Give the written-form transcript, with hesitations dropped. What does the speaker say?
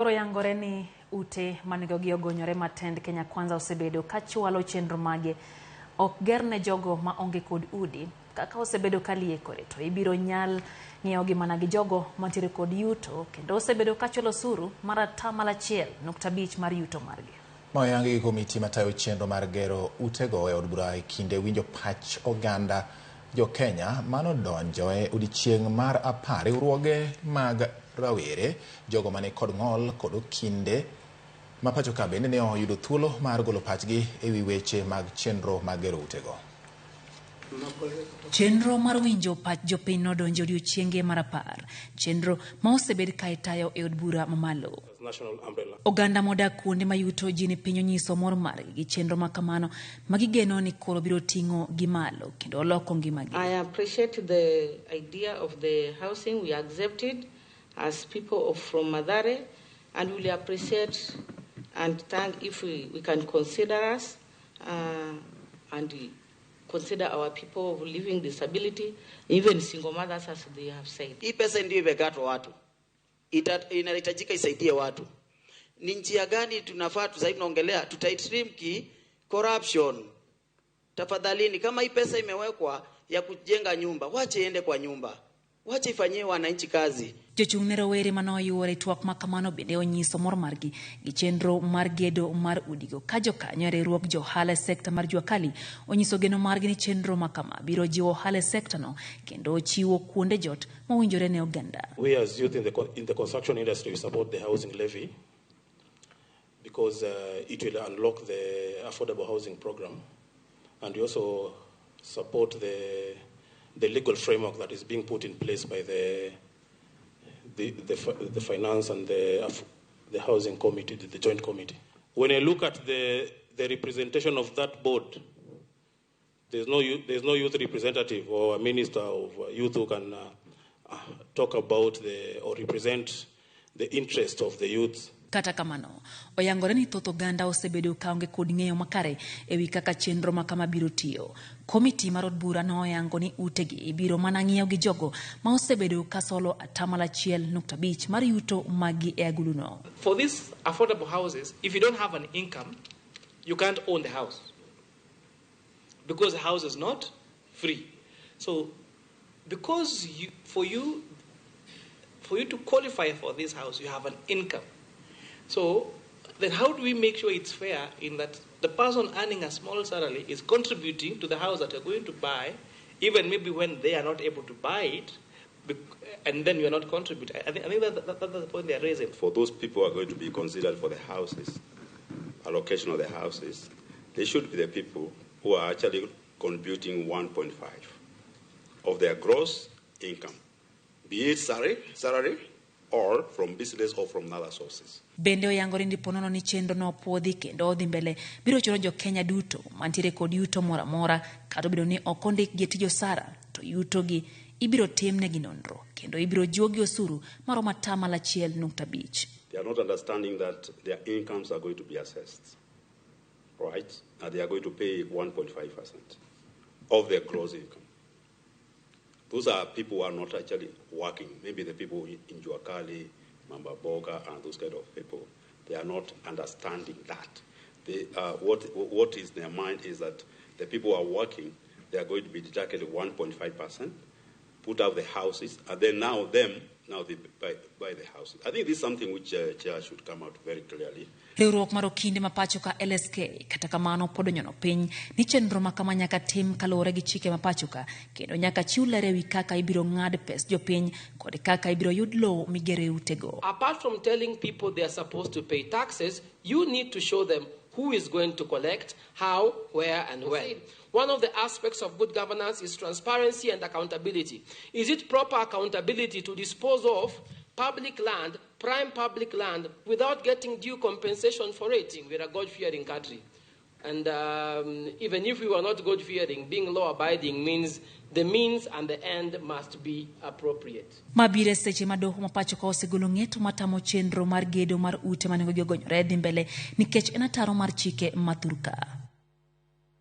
Koro yangore ni ute manegogi ogonyore ma tend Kenya Kwanza osebedo ka chwalo chenro mage ok ger ne jogo ma onge kod udi kaka osebedo ka liekore to ibiro nyal ng'iewogi mana gi jogo mantiere kod yuto kendo osebedo ka chulo osuru mar 1.5% mar yuto margi. Ma oyangi gi komiti matayo chenro mar gero utego e od bura e kinde winjo pach oganda jo Kenya manodonjo e odiechieng' mar 10. Riwruoge mag rawere, jogo mani kod ng'ol kod okinde ma pacho ka bende ne oyudo thuolo mar golo pachgi e wi weche mag chenro mag gero utego. Chenro mar winjo pach jopiny nodonjo odiechienge mar 10. Chenro ma osebed ka itayo e od bura mamalo. Oganda modak kuonde ma yuto ji ni piny onyiso mor margi gi chenro ma kamano ma gigeno ni koro biro ting'o gi malo kendo loko ngimagi. I appreciate the idea of the housing. We accept it as people from Mathare, and we appreciate and thank if we can consider us and consider our people of living disability, even single mothers, as they have said. Hii pesa ndio imekatwa watu. Inahitajika isaidie watu. Ni njia gani tunafaa sasa hivi tunaongelea tutaitrim ki corruption. Tafadhalini, kama hii pesa imewekwa ya kujenga nyumba, wache iende kwa nyumba. Wache ifanyie wananchi kazi. Jochung' ne rowere mane oyuore twak ma kamano bende onyiso mor margi gi chenro mar gedo mar udigo ka jokanyo e riwruog jo ohala e sekta mar jua kali onyiso geno margi ni chenro ma kama biro jiwo ohala e sekta no kendo chiwo kuonde jot mowinjore ne oganda. We as youth in the construction industry, we support the housing levy because it will unlock the affordable housing program, and we also support the legal framework that is being put in place by the finance and the housing committee, the joint committee. When I look at the representation of that board, there's no youth representative or a minister of youth who can talk about the or represent the interest of the youth. Kata kamano, oyangore ni thoth oganda osebedo kaonge kod ng'eyo makare e wi kaka chenro ma kama biro tiyo. Komiti mar od bura noyango ni utegi ibiro mana ng'iew gi jogo ma osebedo ka solo 1.5% mar yuto maggi e aguluno. For these affordable houses, if you don't have an income, you can't own the house because the house is not free. So, because you, for you, for you to qualify for this house, you have an income. So then how do we make sure it's fair in that the person earning a small salary is contributing to the house that you're going to buy, even maybe when they are not able to buy it, and then you're not contributing? I think that's the point they're raising. For those people who are going to be considered for the houses, allocation of the houses, they should be the people who are actually contributing 1.5 of their gross income, be it salary or from business or from other sources. Bende oyangore ni ponono ni chenro no opuodhi kendo odhi mbele biro chuno jo Kenya duto mantiere kod yuto moro amora kata obedo ni ok ondikgi e tij osara to yutogi ibiro timnegi nonro kendo ibiro juogi osuru maromo 1.5%. They are not understanding that their incomes are going to be assessed, right? And they are going to pay 1.5% of their gross income. Those are people who are not actually working. Maybe the people in Jua Kali, Mama Mboga, and those kind of people, they are not understanding that. What is their mind is that the people who are working, they are going to be deducted 1.5%, put out the houses, and then now they buy the houses. I think this is something which Chair should come out very clearly. Riwruok mar okinde ma pacho ka LSK kata kamano pod onyono piny ni chenro ma kama nyaka tim kaluwore gi chike ma pacho ka kendo nyaka chiw ler ewi kaka ibiro ng'ad pes jopiny kod kaka ibiro yud lowo migere utego. Apart from telling people they are supposed to pay taxes, you need to show them who is going to collect, how, where, and when. One of the aspects of good governance is transparency and accountability. Is it proper accountability to dispose of public land, prime public land, without getting due compensation for it? We're a God-fearing country. And even if we were not God-fearing, being law-abiding means the means and the end must be appropriate. Mabiro e seche ma doho ma pacho ka osegolo ng'eto matamo chenro mar gedo mar ute ma nengogi ogonyore dhi mbele nikech en ataro mar chike ma thurka.